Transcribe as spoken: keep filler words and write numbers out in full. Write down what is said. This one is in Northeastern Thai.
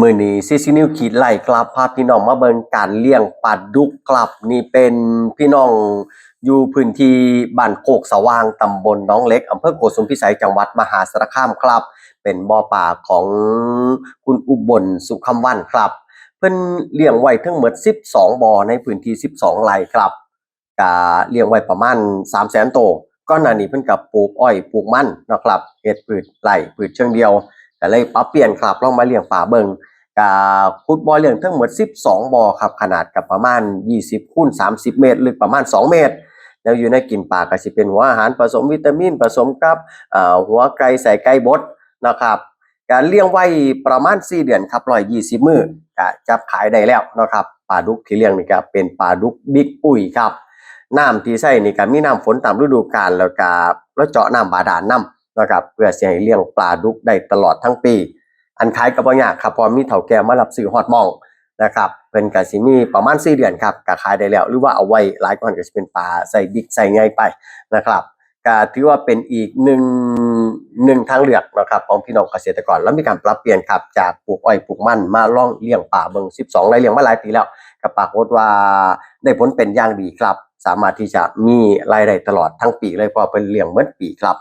มื้อนี้ ซีซี News ขีดไล่ครับ พาพี่น้องมาเบิ่งการเลี้ยงปลาดุกครับ นี่เป็นพี่น้องอยู่พื้นที่บ้านโคกสว่าง ตำบลหนองเหล็ก อำเภอโกสุมพิสัย จังหวัดมหาสารคามครับ เป็นบ่อปลาของคุณอุบลสุคำวันครับ เพิ่นเลี้ยงไว้ทั้งหมดสิบสองบ่อในพื้นที่สิบสองไร่ครับ ก็เลี้ยงไว้ประมาณสามแสนโต ก่อนหน้านี้เพิ่นก็ปลูกอ้อยปลูกมันเนาะครับ เฮ็ดพืชไร่พืชเชิงเดี่ยว ก็เลยปรับเปลี่ยนครับ ลองมาเลี้ยงปลาเบิ่ง ก็ขุดบ่อเลี้ยงทั้งหมดสิบสองบ่อครับ ขนาดก็ประมาณยี่สิบคูณสามสิบเมตร ลึกประมาณสองเมตร แล้วอยู่ในกินปลาก็สิเป็นหัวอาหารผสมวิตามิน ผสมกับ เอ่อ หัวไก่ ไส้ไก่บดนะครับ ก็เลี้ยงไว้ประมาณสี่เดือนครับ ร้อยยี่สิบมื้อ ก็จับขายได้แล้วเนาะครับ ปลาดุกที่เลี้ยงนี่ก็เป็นปลาดุกบิ๊กอุ๋ยครับ น้ำที่ใช้นี่ก็มีน้ำฝนตามฤดูกาล แล้วก็เราเจาะน้ำบาดาลนำนะครับ เพื่อสิให้เลี้ยงปลาดุกได้ตลอดทั้งปี อันขายก็บ่ยากครับ เพราะมีเฒ่าแก่มารับซื้อฮอดหม่องนะครับ เพิ่นก็สิมีประมาณสี่เดือนครับ ก็ขายได้แล้ว หรือว่าเอาไว้หลายกว่านั้นก็สิเป็นปลาไซส์บิ๊กไซส์ใหญ่ไปนะครับ ก็ถือว่าเป็นอีกหนึ่ง หนึ่งทางเลือกนะครับ ของพี่น้องเกษตรกร แล้วมีการปรับเปลี่ยนครับ จากปลูกอ้อยปลูกมันมาลองเลี้ยงปลาเบิ่ง สิบสองไร่ เลี้ยงมาหลายปีแล้ว ก็ปรากฏว่าได้ผลเป็นอย่างดีครับ สามารถที่จะมีรายได้ตลอดทั้งปีเลย เพราะเพิ่นเลี้ยงหมดปีครับ